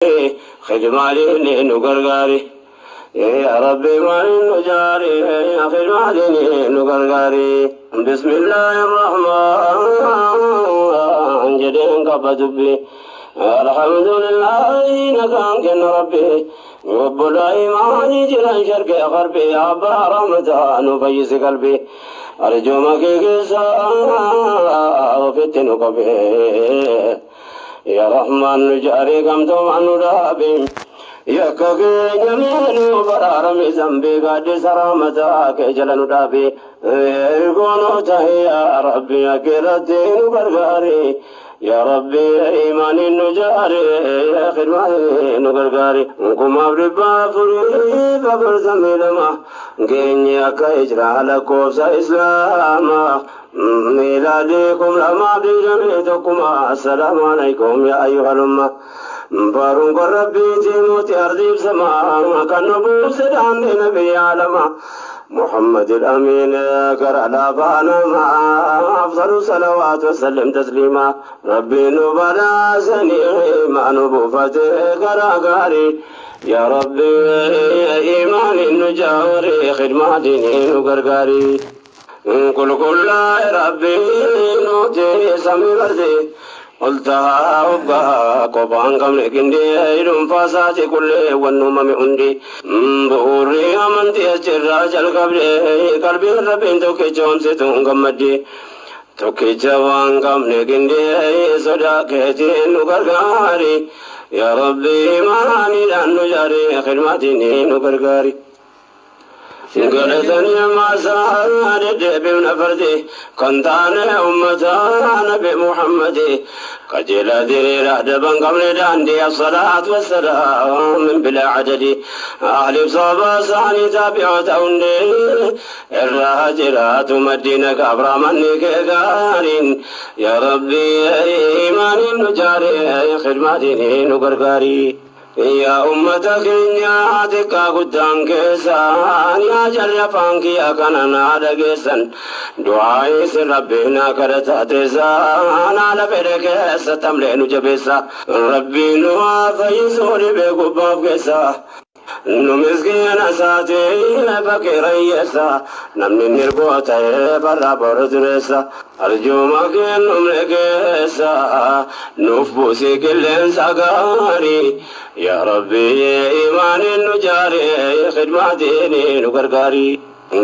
Khidmaadhiin nu gargaari. Yaa Rabbi, maaliin nu jaari, khidmaadhiin nu gargaari. Bismillaahi Rahmaan jedheen qaba dubbi. Alhamdulillahi, nagaan kenna Rabbi. Obbolaa imaanii jiran sharqee qarbii, abbaa rahmataa, nu fayyisi qalbii. Arjooma kee keessa ofitti nu qabee. Yaa Rahmaan, nu jaarii, gamtoomaan nu dhaabi. Yakka keenya nu baraarami, zambii gaaddisa rahmataa kee jala nu dhaabi. Ergoonoo tahe, yaa Rabbi, akkiratti nu gargaari. Yaa Rabbi, imaaniin nu jaari, khidmaanii nu gargaari. 1442 geenye akka hijraa lakkoofsa Islaamaa. Miilaadii 2021. Assalaamu alaikum yaa ayyuhal umma. Faaruun kun Rabbiiti, mootii ardiif samaa, kan nu buuse daandii nabii alama. محمد الأمين كرا لا نما أفضل صلوات وسلم تسليما. ربي نبلا سني ما نبوفته كرا غاري. يا ربي، إيمان نجاري، خدمة ديني نغرغاري. كل كل ربي نوتي سمي بردي قلتها وبقى qophaan qabne qindee dhuunfaasaati kullee wannuumame hundi bu'uurri amantii achirraa jalqabde. Qalbiin Rabbiin tokkicha homsitu gammadde, tokkicha waan qabne qindee sodaa keetiin nu gargaari. Yaa Rabbi, imaaniidhaan nu jaari, khidmaatiin nu gargaari. Galatanii maasaa deddeebiin fardi kan taane ummata Nabi Muhammadi, qajeela diriira daban qabne daandii. Assalaatu wassalaam min bilaa adadi ahliif sababa isaanii taabi'oota hundee irraa jiraatu maddiina gabraamanni kee gaariin. Yaa Rabbi, imaaniin nu jaari, khidmaatiin nu gargaari. Yaa ummata keenya xiqqaa guddaan keessaan, yaa jarri afaan kiyya kana naa dhageessan, du'aa isin Rabbiin kadhataa teessaan, haala fedhe keessa tamlee nu jabeessa. Rabbiin nu haa fayyisuu dhibee gubbaaf keessa. Nu miskiina isaatii faqiira hiyyeessa, namni nirgoo ta'ee barra boru dureessa. Arjooma kennumne keessa nuuf buusii qilleensa gaarii. Yaa Rabbi, imaaniin nu jaari, khidmaatiin nu gargaari.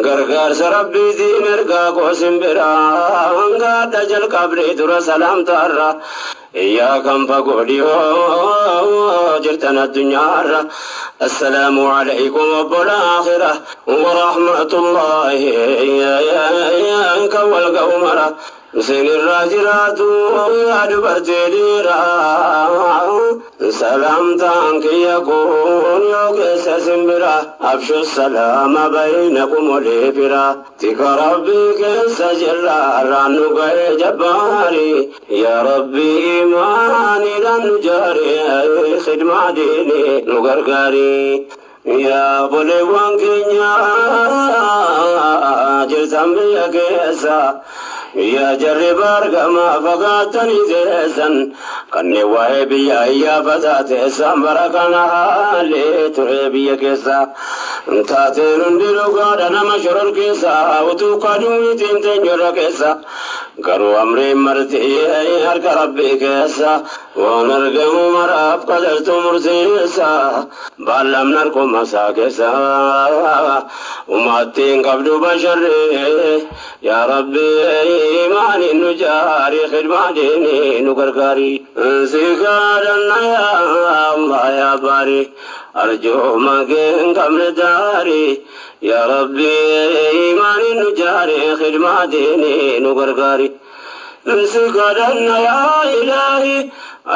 Gargaarsa Rabbiitiin ergaa koo biraa hangaadha jalqabne dura salaamtaarra. Yaa kan fagoo dhiyoo jirtan addunyaarra. Assalaamu alaykum obbola aakhira warahmatullaahi kan wal ga'u mara. Isinirraa jiraatu yaa dubartii dhiiraa. Salaamtaan kiyya kun yoo keessa simbira. Afshu salaama baynakum walii fira. Tika Rabbii keessa jirra, irraan nu ga'ee jabbaari. Yaa Rabbi, imaaniidhaan nu jaari, khidmaa diinii nu gargaari. Yaa obboleewwan keenya jirtan biyya keessa. Yaa jarri baargama fagaatanii teessan, kanneen waa'ee biyya iyyaafataa teessan, bara kana haalli ture biyya keessa. Taateen hundi dhugaadha, nama shoror keessa utuu kaduutiin teenyurra keessa. Garuu amriin marti harka Rabbii keessa, waan argamu maraaf qadartu murteessa. Baallamni harkuma isaa keessa, uummattiin qabdu basharree. Yaa Rabbi, imaaniin nu jaari, khidmaa diinii nu gargaari. Si kadhanna, yaa Allah, yaa baari, arjooma kee hin qabne daari. Yaa Rabbi, imaaniin nu jaari, khidmaa diinii nu gargaari. Si kadhanna, yaa Ilaahi,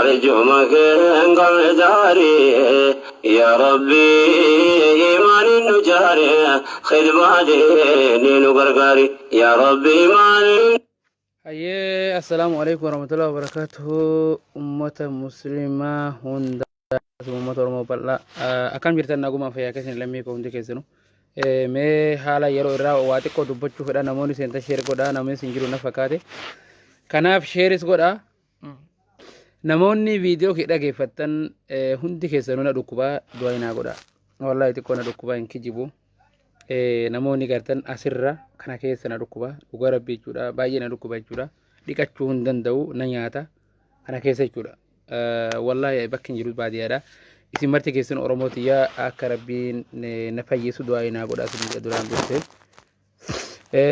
arjooma kee hin qabne daari. Yaa Rabbi, imaaniin nu jaari, khidmaa diinii nu gargaari. Yaa Rabbi, imaaniin Hayyee, assalaamu alaikum warahmatullahi wabarakatuhu. Ummata Muslimaa hunda, ummata Oromoo bal'aa, akkam jirtan? Nagumaan fayyaa keessan, lammii koo hundi keessanuu? Mee haala yeroo irraa waa xiqqoo dubbachuu fedha. Namoonni seenta share godhaa, namni sin jiru na fakkaate, kanaaf share is godhaa. Namoonni viidiyoo kee dhageeffattan hundi keessanuu na dhukkubaa, du'aa naa godha. Wallaahi xiqqoo na dhukkubaa, hin kijibu. Namoonni gartan asirra kana keessa na dhukkuba, dhugaa Rabbii jechuudha, baay'ee na dhukkuba jechuudha. Dhiqachuu hin danda'u, na nyaata kana keessa jechuudha. Wallaahi bakki hin jiru baadiyyaadha. Isin marti keessan Oromoo tiyyaa akka Rabbiin na fayyisu du'aa naa godha isin duraan dursee.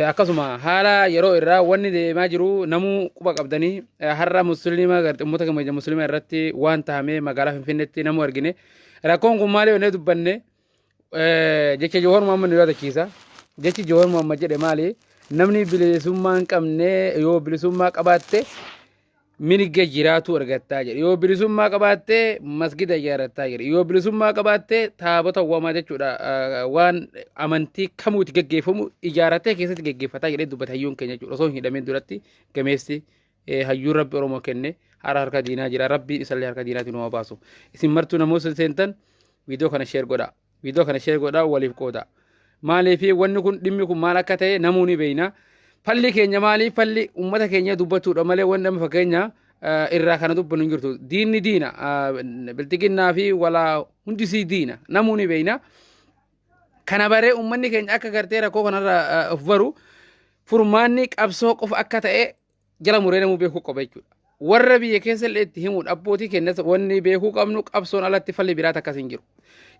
Akkasuma haala yeroo irraa wanni deemaa jiru namuu quba qabdanii, har'a Musliima garte uummata keenya Musliima irratti waan tahamee magaalaa Finfinneetti namuu argine. Rakkoon kun maali jennee dubbanne, jecha Jowaar Muhammad nu yaadachiisa. Jechi Jowaar Muhammad jedhe maali? Namni bilisummaa hin qabne yoo bilisummaa qabaatte mirga jiraatu argattaa jedhe. Yoo bilisummaa qabaatte masgida ijaarrattaa jedhe. Yoo bilisummaa qabaatte taabota wamaa jechuudha. Waan amantii kamuuti geggeeffamu ijaarrattee keessatti geggeeffataa jedhee dubbata hayyuun keenya jechuudha. Osoo hin hidhamin duratti gameessi hayyuun Rabbi Oromoo kenne hara harka diinaa jira. Rabbiin isallee harka diinaatiin nu haa baasu. Isin martuu namoota seentan viidiyoo kana share godhaa. Viidiyoo kana share godhaa, waliif qoodaa. Maaliif wanni kun, dhimmi kun maal akka ta'e namuu ni beekna. Falli keenya maali? Falli uummata keenya dubbachuudha malee wanni nama fakkeenya irraa kana dubbannu hin jirtu. Diinni diina. Bilxiginnaa fi walaa hundisii diina. Namuu ni beekna. Kana baree uummanni keenya akka gartee rakkoo kanarraa of baru, furmaanni qabsoo qofa akka ta'e jala muree namuu beekuu qaba jechuudha. Warra biyya keessa illee itti himuun abbootii keenyas wanni beekuu qabnu qabsoon alatti falli biraa takkas hin jiru.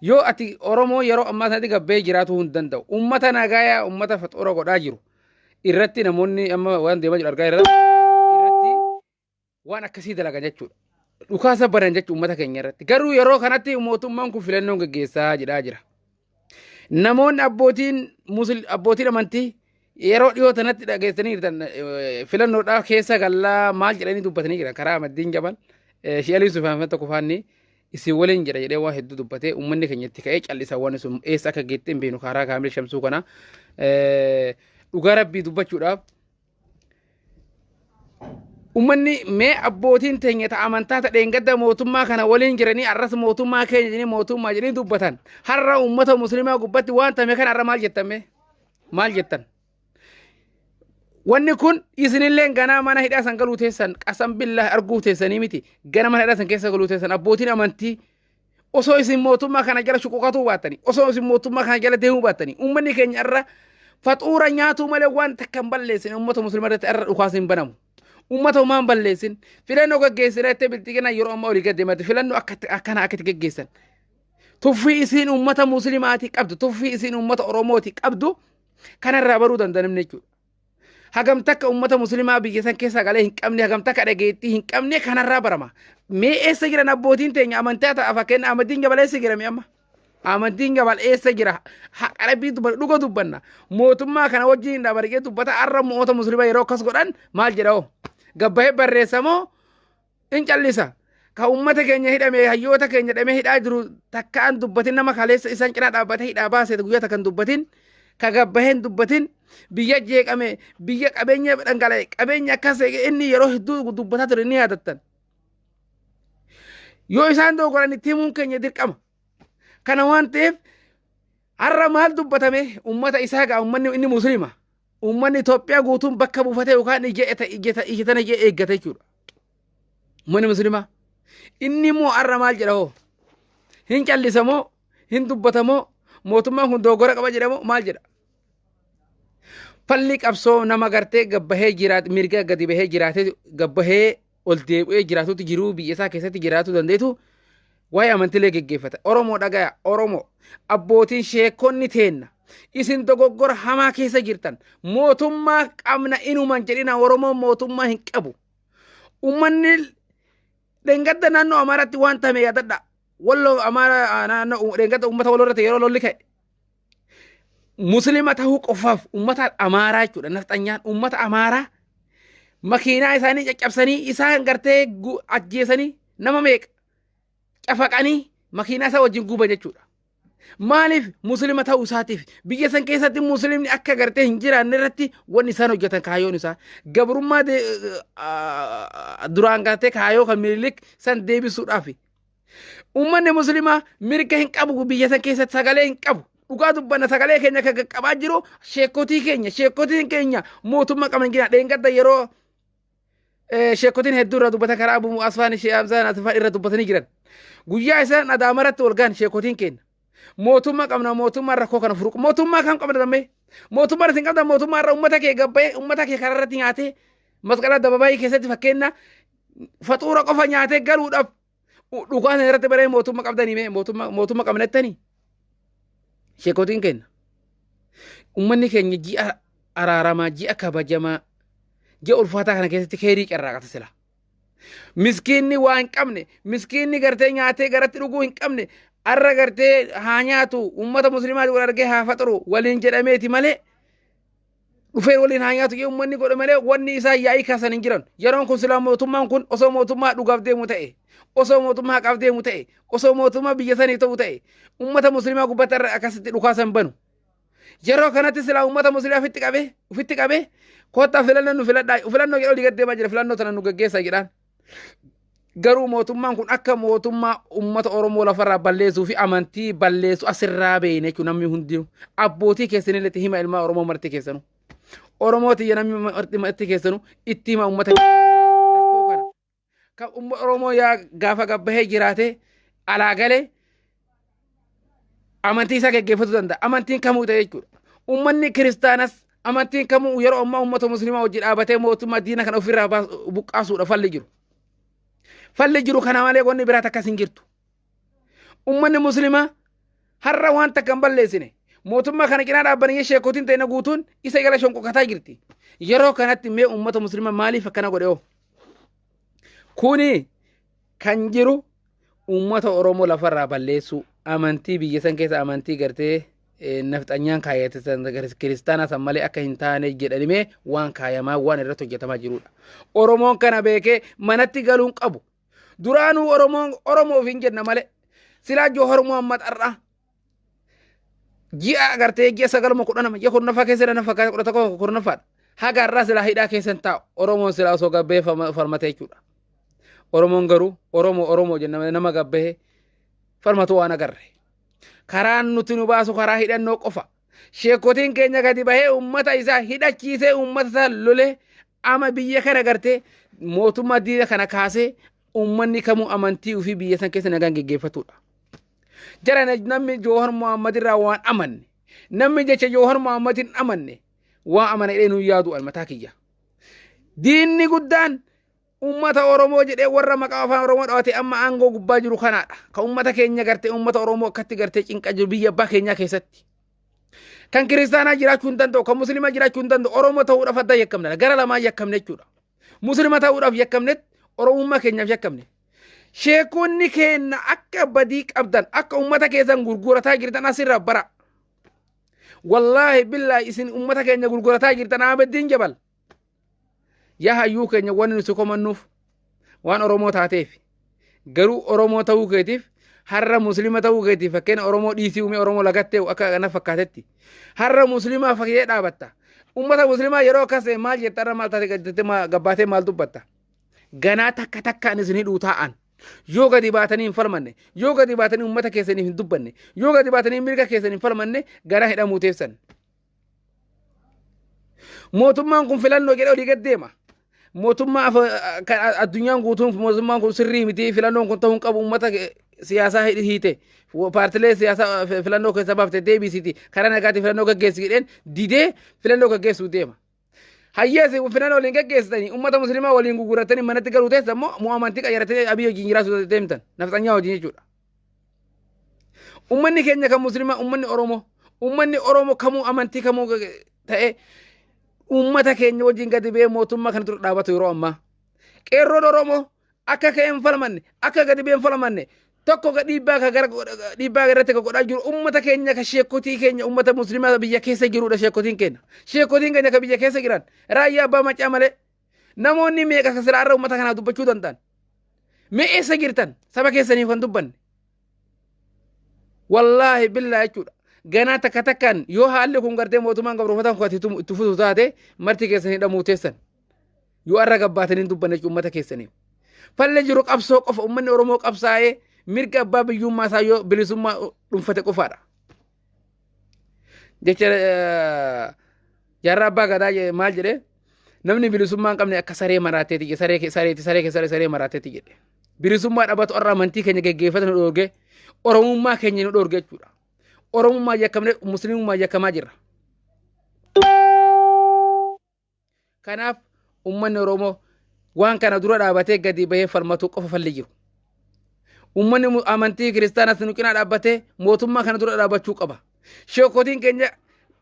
Yoo ati Oromoo yeroo ammaa sanatti gabbee jiraatuu hin danda'u. Uummata nagaayaa, uummata faxoora godhaa jiru irratti namoonni amma waan deemaa jiru argaa jirra. Irratti waan akkasii dalagan jechuudha. Dhukaasa banan jechuudha uummata keenya irratti. Garuu yeroo kanatti mootummaan kun filannoon gaggeessaa jedhaa jira. Namoonni abbootiin amantii yeroo dhiyoo tanatti dhageessanii jirtan filannoodhaaf keessa gallaa maal jedhanii dubbatanii jiran, karaa Amaddiin Jabal, Shi'alii Sufaan tokko faanni isin waliin jedha jedhee waa hedduu dubbatee, uummanni keenya itti ka'ee callisa. Waan sun eessa akka geette hin beeknu. Karaa Kaamil Shamsuu kana, dhugaa Rabbii dubbachuudhaaf, uummanni mee abbootiin teenya ta amantaa ta dheengadda mootummaa kana waliin jiranii arras mootummaa keenya jedhanii, mootummaa jedhanii dubbatan, har'a uummata Musliimaa gubbatti waan tame kana har'a maal jettan? Mee maal jettan? Wanni kun isinillee ganaa mana hidhaa san galuu teessan, qasam billaa arguu teessanii miti, gana mana hidhaa san keessa galuu teessan. Abbootiin amantii osoo isin mootummaa kana jala shuquqatuu baattanii, osoo isin mootummaa kana jala deemuu baattanii, uummanni keenya irra faxuura nyaatuu malee waan takka hin balleessin. Uummata Musliima irratti irra dhukaas hin banamu. Uummata homaa hin balleessin. Filannoo gaggeessina jettee Bilxiginaa yeroo ammaa olii gad deematti filannoo akkana akkatti gaggeessan. Tuffii isiin uummata Musliimaati qabdu, tuffii isiin uummata Oromooti qabdu kanarraa baruu danda'a namni jechuudha. Hagam takka uummata Musliimaa biyya san keessa galee hin qabne, hagam takka dhageettii hin qabne kanarraa barama. Mee eessa jiran abbootiin teenya amantaa ta'a? Fakkeenya Amantiin Jabal eessa jira mee amma? Amantiin Jabal eessa jira? Haqa Rabbii dubbanna, dhuga dubbanna. Mootummaa kana wajjin dhabargee dubbata, har'a mo'ota Musliimaa yeroo akkas godhan maal jedha hoo? Gabbahee barreessa moo in callisa? Ka uummata keenya hidhame, hayyoota keenya hidhamee hidhaa jiru takkaan dubbatin, nama kaleessa isaan cinaa dhaabbatee hidhaa baase guyyaa takkan dubbatin, ka gabbaheen dubbatin, biyya jeeqame, biyya qabeenya dhangala'e, qabeenya akkas inni yeroo hedduu dubbataa ture ni yaadattan. Yoo isaan dogoran itti himuun keenya dirqama. Kana waan ta'eef har'a maal dubbatame? Uummata isaa gaa uummanni inni Musliima. Uummanni Itoophiyaa guutuun bakka buufatee yookaan ija ija ija tana ija eeggata jechuudha. Uummanni Musliimaa. Inni immoo har'a maal jedha hoo? Hin callisa moo? Hin dubbata moo? Mootummaan kun dogoggora qaba jedha moo maal jedha? Falli qabsoo nama gartee gabbahee jiraat, mirga gadi bahee jiraatee, gabbahee ol deebi'ee jiraatutti jiruu biyya isaa keessatti jiraachuu dandeetu waa'ee amantiilee geggeeffata. Oromoo dhagaya, Oromoo abbootiin sheekonni teenna, isin dogoggora hamaa keessa jirtan. Mootummaa qabna inuman jedhina, Oromoon mootummaa hin qabu. Uummanni dheengadda naannoo Amaaraatti waan tame yaadadha. Walloo Amaara naannoo dheengadda uummata Walloo irratti yeroo lolli ka'e. Muslima ta'uu qofaaf uummata Amaaraa jechuudha. Nafxanyaan uummata Amaaraa makiinaa isaanii caccabsanii, isaan gartee ajjeesanii, nama meeqa cafaqanii makiinaa isaa wajjin guban jechuudha. Maaliif? Muslima ta'uu isaatiif. Biyya san keessatti Muslimni akka gartee hin jiraanne irratti wanni isaan hojjetan kaayyoon isaa gabrummaa duraan gartee kaayoo kan Minilik san deebisuudhaaf. Uummanni Muslimaa mirga hin qabu, biyya san keessatti sagalee hin qabu. Dhugaa dubbanna, sagalee keenya kan qaqqabaa jiru sheekotii keenya, sheekotiin keenya mootummaa qaban jira. Dheengadda yeroo Sheekotiin hedduu irra dubbatan karaa Abuu Asfaan Shee Hamzaan Asfaan irra dubbatanii jiran. Guyyaa isaan Adaamarratti wal gahan sheekotiin keenya. Mootummaa qabna, mootummaa rakkoo kana furu. Mootummaa kam qabna dammee? Mootummaa isin qabdan mootummaa irra uummata kee gabbayee uummata kee karaa irratti nyaatee masqalaa dababaayii keessatti fakkeenya faxuura qofa nyaatee galuudhaaf dhugaa sana irratti baree mootummaa qabdanii mee mootummaa qabna jettanii? Sheekotiin keenya. Uummanni keenya ji'a araaramaa, ji'a kabajamaa, ji'a ulfaataa kana keessatti keerii carraaqata sila. Miskiinni waa hin qabne, miskiinni gartee nyaatee garatti dhuguu hin qabne, arra gartee haa nyaatu, uummata musliimaati wal argee haa faxaru waliin jedhameeti malee dhufee waliin haa nyaatu jee uummanni godhe malee wanni isaan yaa'ii kaasan hin jiran. Yeroon kun silaa mootummaan kun osoo mootummaa dhugaaf deemu ta'e, osoo mootummaa haqaaf deemu ta'e, osoo mootummaa biyya sanii ta'u ta'e, uummata musliimaa gubbatti irra akkasitti dhukaasan banu. Yeroo kanatti silaa uummata musliimaa ofitti qabee kottaa filannoo nu filadhaa, filannoo jedhoo olii gad deemaa jira, filannoo tana nu gaggeessaa jedhaan. Garuu mootummaan kun akka mootummaa uummata Oromoo lafarraa balleessuu fi amantii balleessu asirraa beekne jechuun namni hundinuu abbootii keessanillee itti hima, ilmaa Oromoo marti keessanuu. Oromoo tiyya, namni marti keessanuu itti hima uummata rakkoo kana. Kan uummata Oromoo yaa gaafa gabbahee jiraate alaa galee amantii isaa geggeeffachuu danda'a. Amantiin kamuu ta'e jechuudha. Uummanni kiristaanas amantiin kamuu yeroo ammaa uummata musliimaa wajjin dhaabatee mootummaa diina kana ofirraa buqqaasuudha falli jiru. Falli jiru kana malee wanni biraa takkas hin jirtu. Uummanni musliimaa har'a waan takka hin balleessine. Mootummaa kana cinaa dhaabbanii sheekotiin ta'e guutuun isa jala shonqokataa jirti. Yeroo kanatti mee uummata musliimaa maaliif akkana godhe hoo? Kuni kan jiru uummata Oromoo lafarraa balleessuu, amantii biyya san keessa amantii gartee nafxanyaan kaayyate san kiristaanaa san malee akka hin taane jedhamee waan kaayamaa waan irratti hojjetamaa jirudha. Oromoon kana beekee manatti galuun qabu. Duraanuu Oromoon Oromoof hin jenna malee silaa Jawar Muhammad har'a ji'a gartee ji'a sagaluma 10 ji'a 10ffaa keessa na fakkaata, 11 10ffaadha. Haga har'aa silaa hidhaa keessa hin taa'u Oromoon silaa osoo gabbee falmatee jechuudha. Oromoon garuu Oromoo Oromoo jenna malee nama gabbee falmatu waan agarre. Karaan nuti nu baasu karaa hidhannoo qofa. Sheekotiin keenya gadi bahee uummata isaa hidhachiisee uummata isaa lolee ama biyya kana gartee mootummaa diina kana kaasee uummanni kamuu amantii ofii biyya san keessa nagaan geggeeffatudha. Jara namni Jawar Muhammad irraa waan amanne, namni jecha Jawar Muhammad hin amanne, waan amana jedhee nu yaadu al mataa kiyya. Diinni guddaan uummata Oromoo jedhee warra maqaa afaan Oromoo dhawate amma aangoo gubbaa jiru kanaadha. Kan uummata keenya gartee uummata Oromoo akkatti gartee cinqa jiru biyya abbaa keenyaa keessatti. Kan kiristaanaa jiraachuu hin danda'u, kan musliimaa jiraachuu hin danda'u, Oromoo ta'uudhaaf adda yakkamna. Gara lamaan yakkamne jechuudha. Muslima ta'uudhaaf yakkamne, Oromummaa keenyaaf yakkamne. Sheekonni keenya akka badii qabdan, akka uummata keessan gurgurataa jirtan asirraa bara. Wallaahi billaahi, isin uummata keenya gurgurataa jirtan. Ahmeddiin Jabal. Yaa hayyuu keenya, wanni nuti komannuuf waan Oromoo taateef, garuu Oromoo ta'uu keetiif, har'a Muslima ta'uu keetiif, fakkeenya Oromoo dhiisii uumee Oromoo lagattee akka kana fakkaatetti har'a Muslimaa fakkee dhaabatta. Uummata Muslimaa yeroo akkas ta'e maal jetta? Har'a maal taate gaddattee gabbaatee maal dubbatta? Ganaa takka takkaan isin hidhuu taa'an. Yoo gadi baatanii hin falmanne, yoo gadi baatanii uummata keessaniif hin dubbanne, yoo gadi baatanii mirga keessan hin falmanne, ganaa hidhamuu teessan. Mootummaan kun filannoo jedhee olii gad deema. Mootummaa kan addunyaan guutuun mootummaan kun sirrii miti, filannoon kun ta'uu hin qabu, uummata siyaasaa hiite, paartilee siyaasaa filannoo keessa baafte deebisiiti, karaa nagaatiin filannoo gaggeessi jedheen didee filannoo gaggeessuu deema. Hayyees, filannoo waliin gaggeessitanii uummata musliimaa waliin gurguratanii manatti galuu teessa immoo moo amantii qayyaratanii Abiy wajjin jiraachuu deemtan, nafxanyaa wajjin jechuudha. Uummanni keenya kan musliimaa, uummanni Oromoo kamuu amantii kamuu ta'e uummata keenya wajjin gadi ba'ee mootummaa kana dura dhaabatu yeroo ammaa. Qeerroon Oromoo akka ka'ee hin falmanne, akka gadi ba'ee hin falmanne, tokko dhiibbaa ka gara dhiibbaa irratti ka godhaa jiru uummata keenya ka sheekotii keenya, uummata musliimaa biyya keessa jirudha sheekotiin keenya. Sheekotiin keenya ka biyya keessa jiran Raayyaa Abbaa Macaa malee namoonni meeqa ka silaa irra uummata kanaa dubbachuu danda'an. Mee eessa jirtan saba keessaniif kan dubbanne? Wallaahi billaa jechuudha. Ganaa takka takkaan yoo haalli kun gartee mootummaan gabroofatan kun itti fufu taate, marti keessan hidhamuu teessan. Yoo arra gabbaatanii hin dubbanne jechuudha uummata keessaniif. Falli jiru qabsoo qofa. Uummanni Oromoo qabsaa'ee mirga abbaa biyyummaa isaa yoo bilisummaa dhuunfate qofaadha. Jecha Jaarraa Abbaa Gadaa maal jedhee? Namni bilisummaa hin qabne akka saree maraateeti jedhe. Saree sareeti saree keessa saree maraateeti jedhe. Bilisummaa dhabatu har'a amantii keenya geggeeffata nu dhoorge, Oromummaa keenya nu dhoorge jechuudha. Oromummaa yakkamne Muslimummaa yakkamaa jirra. Kanaaf uummanni Oromoo waan kana dura dhaabatee gadi bahee falmatuu qofa falli jiru. Uummanni amantii kiristaanaas nu cinaa dhaabbatee mootummaa kana dura dhaabachuu qaba. Sheekotiin keenya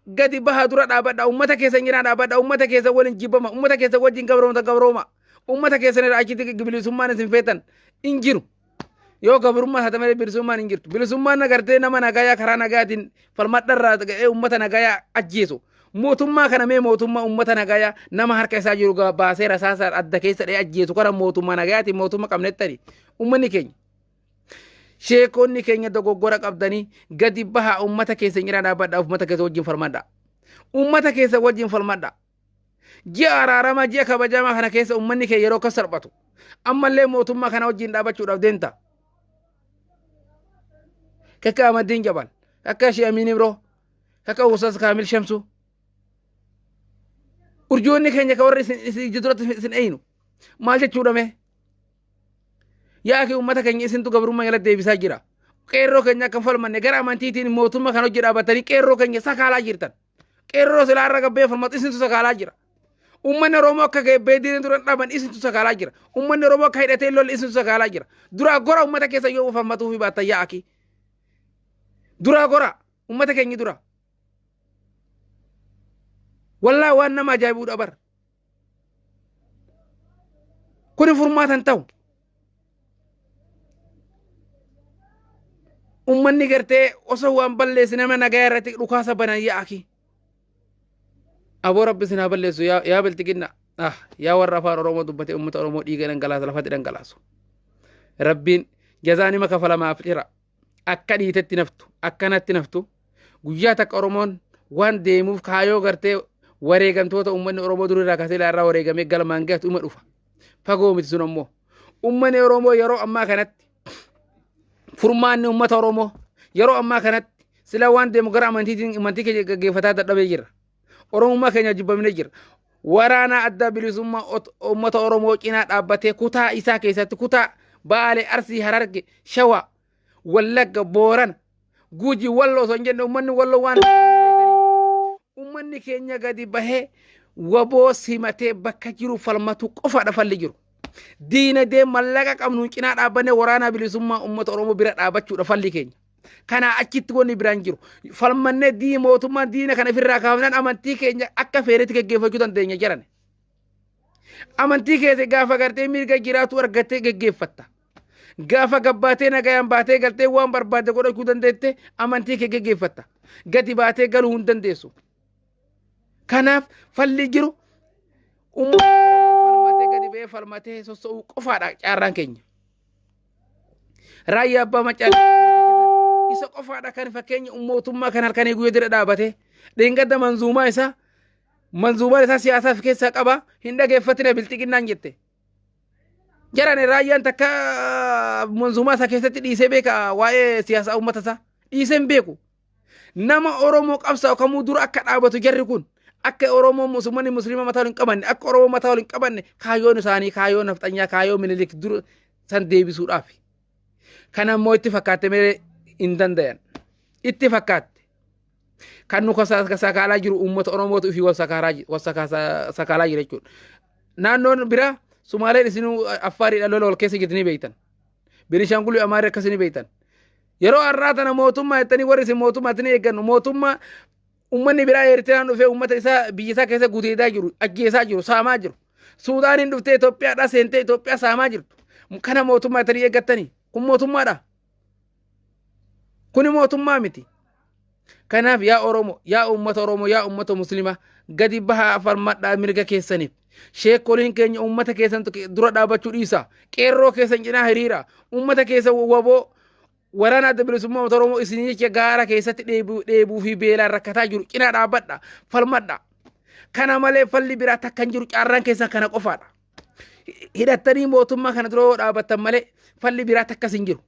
gadi bahaa dura dhaabadha. Uummata keessa cinaa dhaabadha. Uummata keessa waliin jibbama. Uummata keessa wajjin gabroomta gabrooma. Uummata keessan irraa achitti bilisummaan isin feetan hin jiru. Yoo gabrummaa taate malee bilisummaan hin jirtu. Bilisummaan agartee nama nagayaa karaa nagayaatiin falmadharraa ga'ee uummata nagayaa ajjeesu. Mootummaa kana mee mootummaa uummata nagayaa nama harka isaa jiru baasee rasaasa adda keessa dha'ee ajjeesu kana mootummaa nagayaatiin mootummaa qabnettani uummanni keenya. Sheekonni keenya dogoggora qabdanii gadi bahaa, uummata keessa cinaa dhaabbadhaa, uummata keessa wajjin falmadhaa. Uummata keessa wajjin falmadhaa. Ji'a araaramaa, ji'a kabajamaa kana keessa uummanni kee yeroo akkas salphatu. Ammallee mootummaa kana wajjin dhaabachuudhaaf deemta. Kakka Ahmadiin Jabal, kakka Shee Amiin Ibroo, kakka Ustaaz Kaamil Shamsuu. Urjoonni keenya ka warri isin ija duratti isin eeynu. Maal jechuudha mee? Yaa akhi, uummata keenya isintu gabrummaa jala deebisaa jira. Qeerroo keenya akka falmanne gara amantiitiin mootummaa kana hojii dhaabatanii qeerroo keenya sakaalaa jirtan. Qeerroo silaa irra gabbee falmatu isintu sakaalaa jira. Uummanni Oromoo akka gabbee diina dura dhaban isintu sakaalaa jira. Uummanni Oromoo akka hidhatee lolli isintu sakaalaa jira. Duraa gora uummata keessa yoo falmatuu fi baattan, yaa akhi. Duraa gora uummata keenya dura. Wallaa waan nama ajaa'ibuudha bar. Kuni furmaata hin ta'u. Uummanni gartee osoo waan balleessi nama nagaa irratti dhukaasa banan, yaa akhi. Aboo, Rabbi isin haa balleessu yaa bilxiginna. Ah, yaa warra afaan Oromoo dubbatee uummata Oromoo dhiiga dhangalaasu, lafatti dhangalaasu. Rabbiin jazaa nima kafalamaaf jira. Akka dhiitetti naftu, akkanatti naftu. Guyyaa takka Oromoon waan deemuuf kaayoo gartee wareegamtoota uummanni Oromoo durirraa kaasee irraa wareegamee galmaan gahatu ima dhufa. Fagoo miti sun ammoo. Uummanni Oromoo yeroo ammaa kanatti furmaanni uummata Oromoo yeroo ammaa kanatti sila waan deemu gara amantiitiin amantii keenya gaggeeffataa dadhabee jira. Oromummaa keenya jibbamnee jira. Waraana Adda Bilisummaa Uummata Oromoo cinaa dhaabbatee kutaa isaa keessatti, kutaa Baalee, Arsii, Hararge, Shawaa, Wallagga, Boorana, Guji, Walloo osoo hin jenne, uummanni Walloo waan uummanni keenya gadi bahee waboo simatee bakka jiru falmatu qofaadha falli jiru. Diinagdee mallaqa qabnu cinaa dhaabbannee waraana bilisummaa uummata Oromoo bira dhaabachuudha falli keenya. Kanaa achitti wanni biraan jiru. Falmannee dii mootummaan diina kana ofirraa kaafnaan amantii keenya akka feeretti geggeeffachuu dandeenya jedhan. Amantii keessa gaafa gartee mirga jiraatu argattee geggeeffatta. Gaafa gabbaatee nagayaan baatee galtee waan barbaadde godhachuu dandeette amantii kee geggeeffatta. Gadi baatee galuu hin dandeessu. Kanaaf falli jiru uummata falmatee gadi ba'ee falmatee sossoo'uu qofaadha carraan keenya. Raayyaa Abbaa Maccaa isa qofaadha kan fakkeenya mootummaa kan halkanii guyyaa dira dhaabatee dheengadda manzuumaan isaa siyaasaaf keessaa qaba hin dhageeffatina bilxiginnaan jette. Jaran, raayyaan takka manzuumaa isaa keessatti dhiisee beeka waa'ee siyaasaa uummata isaa dhiisee hin beeku. Nama Oromoo qabsaa'u kamuu dura akka dhaabatu, jarri kun akka Oromoo musulmanni Musliima mataa wal hin qabanne, akka Oromoo mataa wal hin qabanne, kaayyoon isaanii kaayyoo nafxanyaa, kaayyoo Minilik dura san deebisuudhaaf. Kana immoo itti fakkaatte malee hin dandayan. Itti fakkaatte. Kan nu sakaalaa jiru uummata Oromootu ofii wal sakaalaa jira jechuudha. Naannoon biraa Sumaaleen isinuu Affaariidha lola wal keessa jirti ni beektan. Benishaangulii Amaarri akkasii ni beektan. Yeroo har'aa tana mootummaa jettanii warri isin mootummaa jettanii eeggannu, mootummaa uummanni biraa Eertiraan dhufee uummata isaa biyya isaa keessa gudeedaa jiru, ajjeesaa jiru, saamaa jiru. Suudaaniin dhuftee Itoophiyaadhaa seentee Itoophiyaa saamaa jirtu. Kana mootummaa jettanii eeggattanii kun mootummaadha. Kuni mootummaa miti. Kanaaf yaa Oromoo, yaa uummata Oromoo, yaa uummata Muslimaa, gadi bahaa falmadhaa mirga keessaniif. Sheekoliin keenya uummata keessan dura dhaabbachuu dhiisa. Qeerroo keessan cinaa hiriira. Uummata keessa waboo waraana Adda Bilisummaa Uummata Oromoo isinii jecha gaara keessatti dheebuu fi beelaan rakkataa jiru cinaa dhaabbadha. Falmadha. Kana malee falli biraa takka hin jiru, carraan keessan kana qofaadha. Hidhattanii mootummaa kana dura yoo dhaabbattan malee falli biraa takkas hin jiru.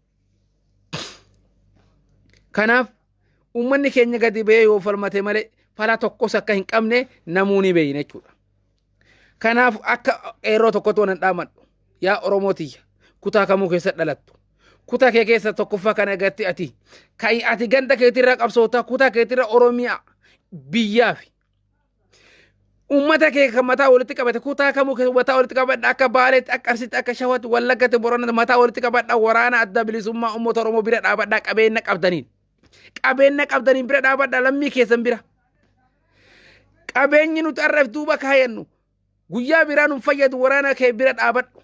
Kanaaf uummanni keenya gadi ba'ee yoo falmate malee fala tokkos akka hin qabne namuu ni beeyna jechuudha. Kanaaf akka qeerroo tokkotti waan dhaamadhu. Yaa Oromoo tiyya, kutaa kamuu keessa dhalattu. Kutaa kee keessa tokkoffaa kan agarti ati. Kan ati ganda keetirra qabsoota, kutaa keetirra Oromiyaa biyyaa fi ummata kee kan mataa walitti qabate, kutaa kamuu keessa mataa walitti qabadha, akka Baaleetti, akka Arsiitti, akka Shawaatti, Wallaggatti, Boranatti mataa walitti qabadha. Waraana Adda Bilisummaa Uummata Oromoo bira dhaabadha. Qabeenya qabdaniin, qabeenya qabdaniin bira dhaabadha, lammii keessan bira. Qabeenyi nuti har'aaf duuba kaayannu guyyaa biraa nu fayyadu. Waraana kee bira dhaabadhu.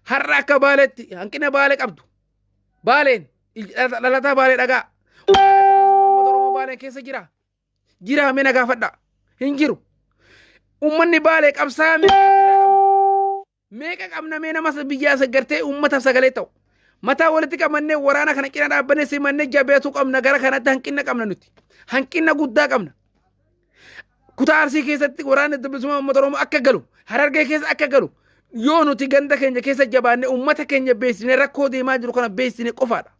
Har'a akka Baaleetti hanqina Baalee qabdu, Baaleen dhalataa Baalee dhagaa, Uummata Oromoo Baaleen keessa jira jira? Mee na gaafadha, hin jiru. Uummanni Baalee qabsaa meeqa qabna? Mee nama biyyaa gartee uummataaf sagalee ta'u mataa walitti qabannee waraana kana cina dhaabbannee simannee jabeetu qabna. Gara kanatti hanqina qabna, nuti hanqina guddaa qabna. Kutaa Arsii keessatti waraanni Bilisummaa Uummata Oromoo akka galu, Harargee keessa akka galu, yoo nuti ganda keenya keessa jabaannee uummata keenya beeksisnee, rakkoo deemaa jiru kana beeksisne qofaadha.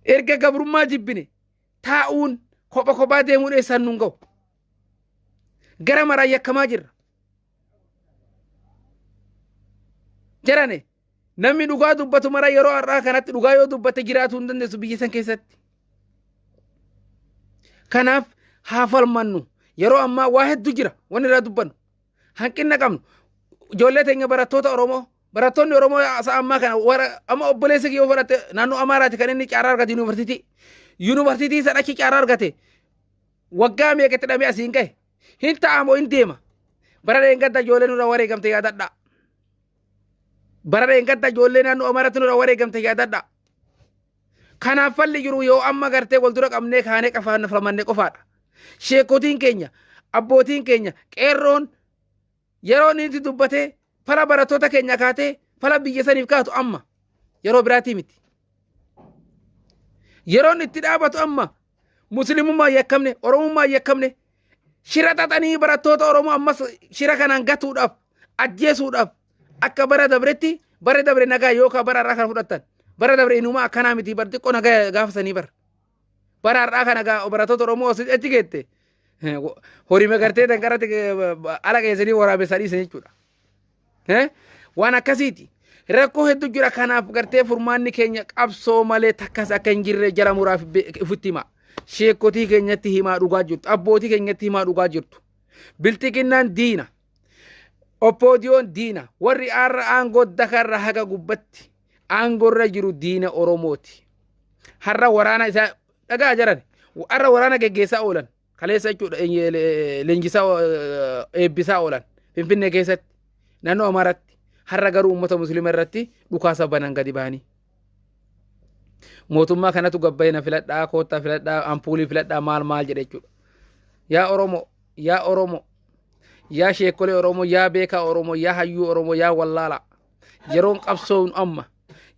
Erga gabrummaa jibbine taa'uun, kopha kophaa deemuun eessaan nun ga'u? Gara maraan yakkamaa jirra. Jarane, namni dhugaa dubbatu mara yeroo har'aa kanatti dhugaa yoo dubbatte jiraatuu hin dandeessu biyya san keessatti. Kanaaf haa falmannu. Yeroo ammaa waa hedduu jira wanni irraa dubbannu. Hanqina qabnu. Ijoollee teenya, barattoota Oromoo, barattoonni Oromoo isa ammaa kana warra amma obboleessi kiyya fudhatte, naannoo Amaaraati kan inni carraa argate yuunivarsiitii. Yuunivarsiitii san achi carraa argate, waggaa meeqatti dhamee asiin gahe. Hin ta'amoo hin deema. Bara dheengadda ijoollee nurra wareegamte yaadadha. Bara dheengadda ijoollee naannoo Amaaraatti nurra wareegamte yaadadha. Kanaaf falli jiru yoo amma gartee wal dura qabnee kaanee qafaan falmanne qofaadha. Sheekotiin keenya, abbootiin keenya, qeerroon yeroo inni dubbatee fala barattoota keenya kaatee fala biyya saniif kaatu amma, yeroo biraatii miti. Yeroon itti dhaabatu amma. Muslimummaa yakkamne, Oromummaa yakkamne, shira xaxanii barattoota Oromoo ammas shira kanaan gatuudhaaf, ajjeesuudhaaf akka bara dabretti. Bara dabre nagaa yookaan bara har'aa kana fudhattan, bara dabre inumaa akkanaa miti, bar xiqqoo nagaa gaafa sanii. Bara har'aa kana gaa barattoota Oromoo achi geette horii magartee danqaratti ala geessanii waraabessaa dhiisan jechuudha. Waan akkasiiti. Rakkoo hedduu jira. Kanaaf gartee furmaanni keenya qabsoo malee takkas akka hin jirre jara muraaf ifutti himaa. Sheekotii keenyatti himaa dhugaa jirtu. Abbootii keenyatti himaa dhugaa jirtu. Bilxiginnaan diina. OPDOn diina. Warri aarra aangoo dakarra haga gubbatti aangoorra jiru diina Oromooti. Har'a waraana isaa dhagaa jaran. Har'a waraana geggeessaa oolan. Kaleessa jechuudha leenjisaa eebbisaa oolan Finfinnee keessatti, naannoo Amaaraatti. Har'a garuu uummata Musliima irratti dhukaasa banan gadi ba'anii. Mootummaa kanatu gabbayee na filadhaa, koottaa filadhaa, ampuulii filadhaa, maal maal jedhe jechuudha. Yaa Oromoo, yaa Oromoo, yaa sheekolee Oromoo, yaa beekaa Oromoo, yaa hayyuu Oromoo, yaa wallaalaa. Yeroon qabsoofnu amma.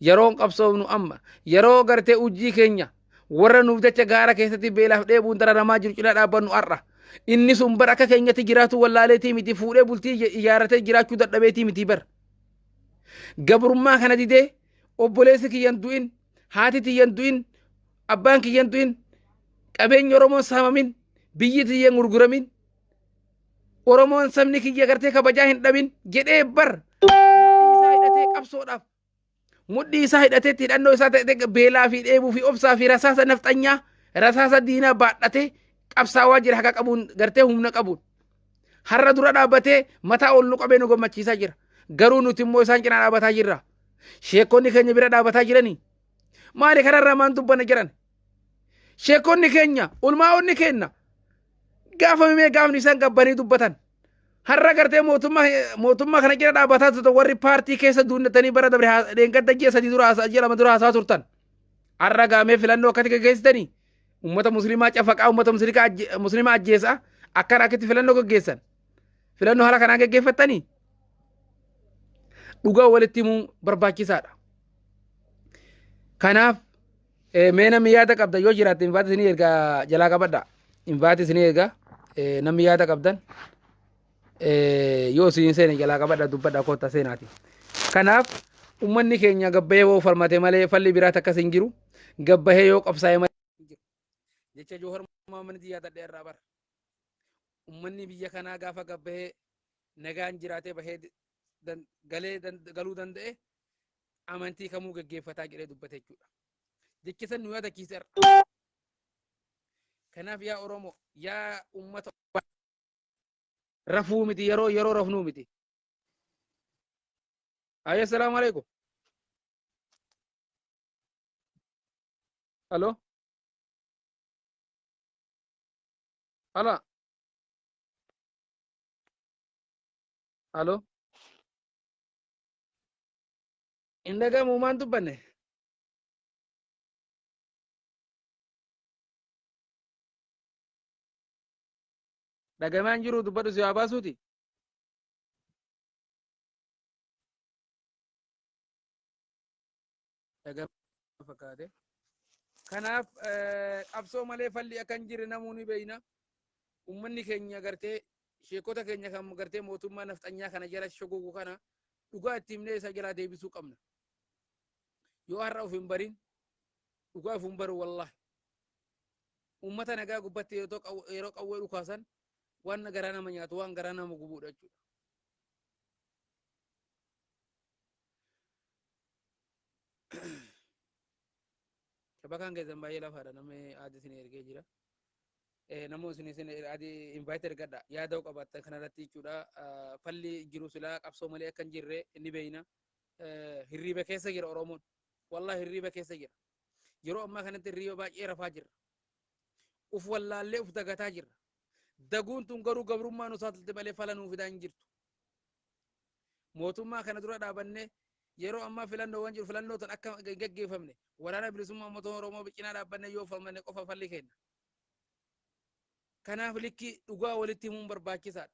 Yeroon qabsoofnu amma. Yeroo gartee ujjii keenya warra nuuf jecha gaara keessatti beelaaf dheebuun dararamaa jiru cinaa dhaabbannu har'a. Inni sun bar akka keenyatti jiraatu wallaaleetii miti, fuudhee bultii ijaarratee jiraachuu dadhabeetii miti bar. Gabrummaa kana didee, obboleessi kiyyan du'in, haati tiyyan du'in, abbaan kiyyan du'in, qabeenyi Oromoon saamamin, biyyi tiyyan gurguramin, Oromoon sabni kiyya gartee kabajaa hin dhabin jedhee bar mudhii isaa hidhatee qabsoodhaaf, mudhii isaa hidhatee, hidhannoo isaa ta'e, beelaa fi dheebuu fi obsaa fi rasaasa nafxanyaa, rasaasa diinaa baadhatee qabsaawaa jira haqa qabuun, gartee humna qabuun. Har'a dura dhaabbatee mataa ol nu qabee nu gammachiisaa jira. Garuu nuti immoo isaan cinaa dhaabbataa jirra. Sheekonni keenya bira dhaabbataa jiranii. Maali kanarraa maan dubbanna jiran? Sheekonni keenya, ulmaa'onni keenya gaafa mimee gaafni isaan gabbanii dubbatan. Har'a gartee mootummaa kana cina dhaabbataa turtan, warri paartii keessa duunnatanii bara dabre dheengadda ji'a 3 dura haasaa, ji'a 2 dura haasaa turtan. Har'a gaamee filannoo akkatti gaggeessitanii uummata Musliimaa cafaqaa, uummata Musliimaa ajjeesaa, akkana akkatti filannoo gaggeessan. Filannoo haala kanaan gaggeeffattanii dhugaa walitti himuun barbaachisaadha. Kanaaf mee namni yaada qabdan yoo jiraatte invite isinii ergaa, jalaa qabadha. Invite isinii ergaa, namni yaada qabdan yoo isin seene jalaa qabadha, dubbadha, koottaa seenaati. Kanaaf uummanni keenya gabbayee yoo falmate malee falli biraa takkas hin jiru. Gabbayee yoo qabsaa'e malee hin jiru. Jecha Joohar Mohaammed yaadadhe irraa bara. Uummanni biyya kanaa gaafa gabbayee Nagaan jiraatee bahee galee galuu danda'e amantii kamuu geggeeffataa jedhee dubbate jechuudha. Jechi san nu yaadachiise har'a. Kanaaf yaa Oromoo, yaa uummata rafuu miti yeroo yeroo rafnuu miti. Ayya assalaamu alaikum. Halo. Hala. Halo. Hin dhagahamu maan dubbanne? Dhagamaan jiru dubbadhu si haa baasuuti. Dhagamaa fakkaate. Kanaaf qabsoo malee falli akka hin jirre namuu ni beekna. Uummanni keenya gartee sheekota keenya kan gartee mootummaa nafxanyaa kana jala shogogu kana dhugaa itti himnee isa jalaa deebisuu qabna. Yoo har'a of hin barin dhugaa of hin baru wallahi. Uummata nagaa gubbatti yeroo qawwee dhukaasan waan garaa nama nyaatu waan garaa nama gubuudha jechuudha. Shabakaan keessan baay'ee lafaadha namni aadi isin ergee jira. Namoonni isin isin aadi invite ergadha yaada qabaattan kanarratti jechuudha. Falli jiru silaa qabsoo malee akka hin jirre ni beeyna. Hirriiba keessa jira Oromoon. Wallahi hirriiba keessa jira. Yeroo ammaa kanatti hirriiba baay'ee rafaa jirra. Uf wallaallee uf dagataa jirra. Daguun tun garuu gabrummaa nu saaxilte malee fala nuu fidaa hin jirtu. Mootummaa kana dura dhaabannee yeroo ammaa filannoowwan jiru filannoo tan akka hin gaggeeffamne waraana bilisummaa uummata Oromoo cinaa dhaabbannee yoo falmanne qofa falli kenna. Kanaaf likki dhugaa walitti himuun barbaachisaadha.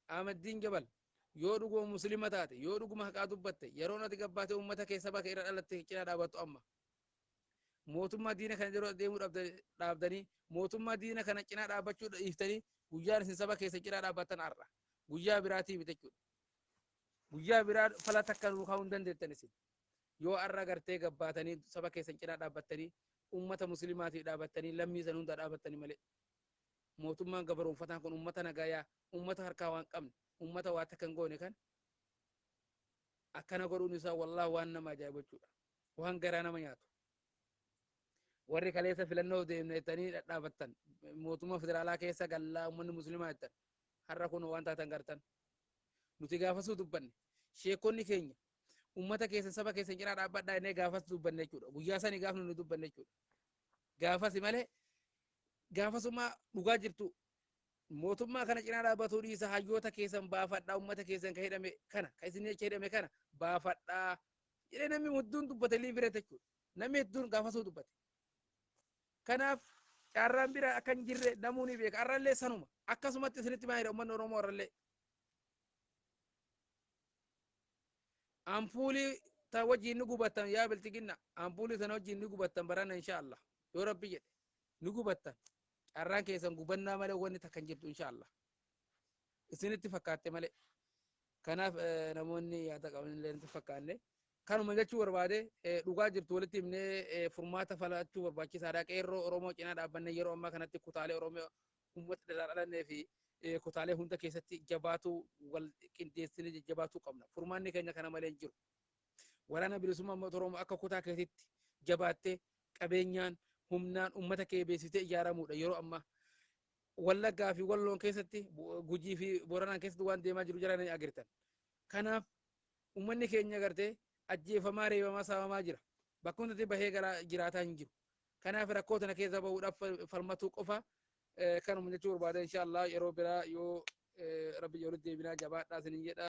Ahmaddiin Jabal yoo dhuguma muslima taate yoo dhuguma haqaa dubbatte yeroo ati gabbaate uummata kee saba kee irra dhalatte cinaa dhaabattu amma. Mootummaa diina kana yeroo deemuu dhaabdanii mootummaa diina kana cinaa dhaabbachuu dhiiftanii guyyaan isin saba keessa cinaa dhaabbattan har'a. Guyyaa biraatii miti jechuudha. Guyyaa biraa fala takka nuu kaa'uu hin dandeettan isin. Yoo har'a gartee gabbaatanii saba keessan cinaa dhaabbattanii uummata musliimaatiif dhaabattanii lammii san hunda dhaabattanii malee. Mootummaan gabaroonfataan kun uummata nagayaa, uummata harkaa waan qabne, uummata waa takka hin goone kan akkana godhuun isaa wallahi waan nama ajaa'ibu jechuudha. Waan garaa nama nyaatu. Warri kaleessa filannoo deemne jettanii dhadhaabattan mootummaa federaalaa keessa gallaa uummanni musliimaa jettan har'a kun waan taatan gartan. Nuti gaafasuu dubbanne sheekonni keenya uummata keessan saba keessan cinaa dhaabbadhaa jennee gaafas dubbanne jechuudha. Guyyaa sanii gaafnu nu dubbanne jechuudha. Gaafasi malee gaafasuma dhugaa jirtu mootummaa kana cinaa dhaabbatuu dhiisa hayyoota keessan baafadhaa uummata keessan ka hidhame kana ka isin jecha hidhame kana baafadhaa jedhee namni hedduun dubbate liifirate jechuudha. Namni hedduun gaafasuu dubbate. Kanaaf carraan bira akka hin jirre namuu ni beeka. Har'allee sanuma. Akkasumatti isinitti maayira uummanni Oromoo har'allee. Ampuulii ta wajjin ni gubattan yaa bilxiginna. Ampuulii sana wajjin ni gubattan barana insha Allah. Yoo Rabbi jedhe ni gubattan. Carraan keessan gubannaa malee wanni takka hin jirtu insha Allah. Isinitti fakkaatte malee. Kanaaf namoonni yaada qaban illee nutti fakkaanne. Kanuma jechuu barbaade dhugaa jirtu walitti himnee furmaata falachuu barbaachisaadha. Qeerroo Oromoo cinaa dhaabbannee yeroo ammaa kanatti kutaalee Oromoo uummata irraa dhalannee fi kutaalee hunda keessatti jabaatuu wal qindeessinee jajjabaatuu qabna. Furmaanni keenya kana malee hin jiru. Waraana bilisummaa uummata Oromoo akka kutaa keessatti jabaattee qabeenyaan humnaan uummata kee beeksistee ijaaramuudha yeroo ammaa. Wallaggaa fi Walloon keessatti Gujii fi Booranaan keessatti waan deemaa jiru jala ni agartan. Kanaaf uummanni keenya gartee ajjeefamaa reebamaa saamamaa jira. Bakka hundatti bahee gara jiraataa hin jiru. Kanaaf rakkoo tana keessa bahuudhaaf falmatuu qofa kanuma jechuu barbaada inshallah yeroo biraa yoo rabbi walitti deebinaa jabaadhaa isiniin jedha.